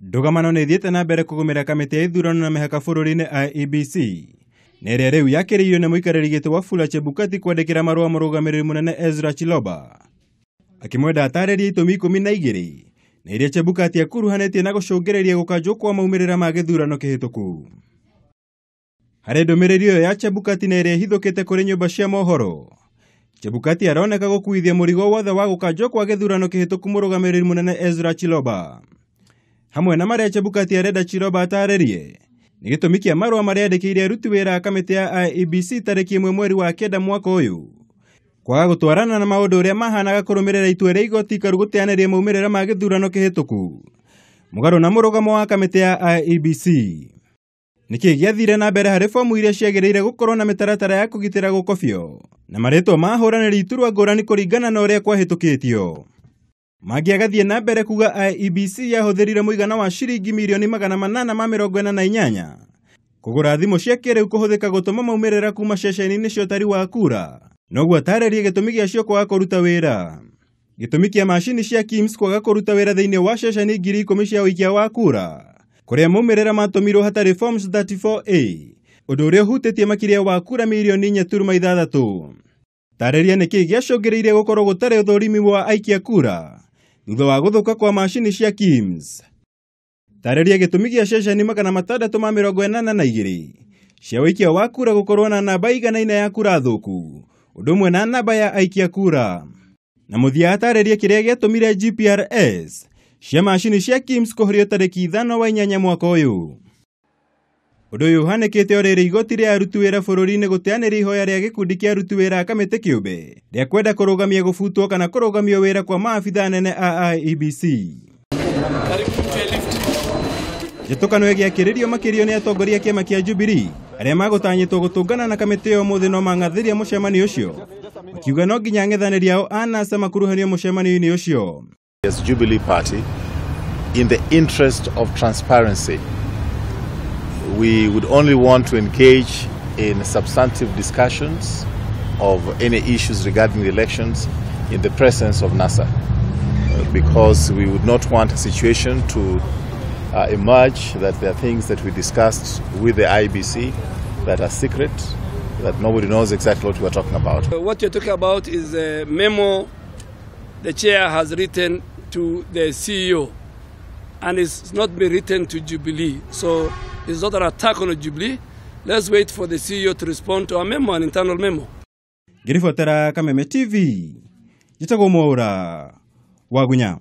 Ndũgamano nĩ ithiĩte na mbere kũgũmĩra kamĩtĩ ya ithurano na mĩhaka bũrũri-inĩ IEBC na ĩrĩa rĩu yakĩrĩirio nĩ mũikarĩri gĩtĩ Wafula Chebukati kwandĩkĩra marũa mũrũgamĩrĩri mũnene Ezra Chiloba akĩmwenda atarĩrie itũmi 12 na iria Chebukati akuruhanĩtie na gũcũngĩrĩria gũkanjwo kwa maumĩrĩra ma gĩthurano kĩhĩtũku. Harĩ ndũmĩrĩri ĩyo ya Chebukati na ĩrĩa ĩhithũkĩte kũrĩ nyũmba cia mohoro, Chebukati aroneka gũkuithia mũrigo wothe wa gũkanjwo kwa gĩthurano kĩhĩtũku mũrũgamĩrĩri mũnene Ezra Chiloba. Hamwe na marĩa Chebukati arenda Chiloba atarĩrie nĩ gĩtũmi kĩa marũa marĩa andĩkĩire aruti wĩra a kamĩtĩ ya IEBC tarĩki 1 mweri wa 9 mwaka ũyũ kwaga gũtwarana na maũndũ ũrĩa mahanaga kũrũmĩrĩra itua rĩa igoti ikaru gũteanĩria maumĩrĩra ma gĩthurano kĩhĩtũku mũgarũ na mũrũgamo wa kamĩtĩ ya IEBC. Nĩkĩ gĩathire na mbere harĩ fomu iria ciagĩrĩire gũkorwo na mĩtaratara ya kũgitĩra gũkobio na marĩtwa ma ahũranĩri iturwa ngũrani kũringana na ũrĩa kwahĩtũkĩtio. Mangĩ agathiĩ na mbere kuga IEBC yahũthĩrire mũigana wa ciringi mirioni 848 kũgũra thimũ cia kĩrĩu kũhũthĩka gũtũma maumĩrĩra kuma ceceni-inĩ cia ũtari wa kura noguo atarĩrie gĩtũmi gĩacio kwaga kũruta wĩra. Gĩtũmi kĩa macini cia KIMS kwaga kũruta wĩra thĩinĩ wa ceceni 10,000 cia ũikia wa kura kũrĩa maumĩrĩra matũmirwo hatarĩ forms 34A ũndũ ũrĩa ũhutĩtie makĩria wa kura mirioni 4.6. Tarĩria nĩkĩ gĩacũngĩrĩirie gũkorwo gũtarĩ ũthũrimi wa aikia kura thutha wa gũthũka kwa macini cia KIMS. Tarĩria gĩtũmi gĩa ceceni 682 cia ũikia wa kura gũkorwo na namba iganaine ya kura thũku ũndũ ũmwe na namba ya aikia kura. Na mũthia atarĩrie kĩrĩa gĩatũmire GPRS cia macini cia KIMS kũhorio tarĩki 5 wa 8 mwaka ũyũ. Ũndũ ũyũ ũhanĩkĩte o rĩrĩ igoti rĩa aruti wĩra bũrũri-inĩ gũteanĩria ihoya rĩa gĩkundi kĩa aruti wĩra a kamĩtĩ kĩũmbe rĩa kwenda kũrũgamia gũbutwo kana kũrũgamio wĩra kwa maabitha anene a IEBC. Njĩtũkano ĩgĩakĩrĩrio makĩrio nĩ atongoria kĩama kĩa Jubilee arĩa magũtanyĩtwo gũtũngana na kamĩtĩ ĩyo ũmũthĩ no mang'athĩria mũcemanio ũcio makiuga no nginya ang'ethanĩri ao a NASA makuruhanio mũcemanio-inĩ ũcio. As Jubilee Party, in the interest of transparency, we would only want to engage in substantive discussions of any issues regarding the elections in the presence of NASA, because we would not want a situation to emerge that there are things that we discussed with the IEBC that are secret, that nobody knows exactly what we are talking about. What you're talking about is a memo the chair has written to the CEO, and it's not been written to Jubilee. So it's not an attack on Jubilee. Let's wait for the CEO to respond to our memo, an internal memo. Ngĩribotera Kameme TV, njĩtagwo Mwaũra Wagunya.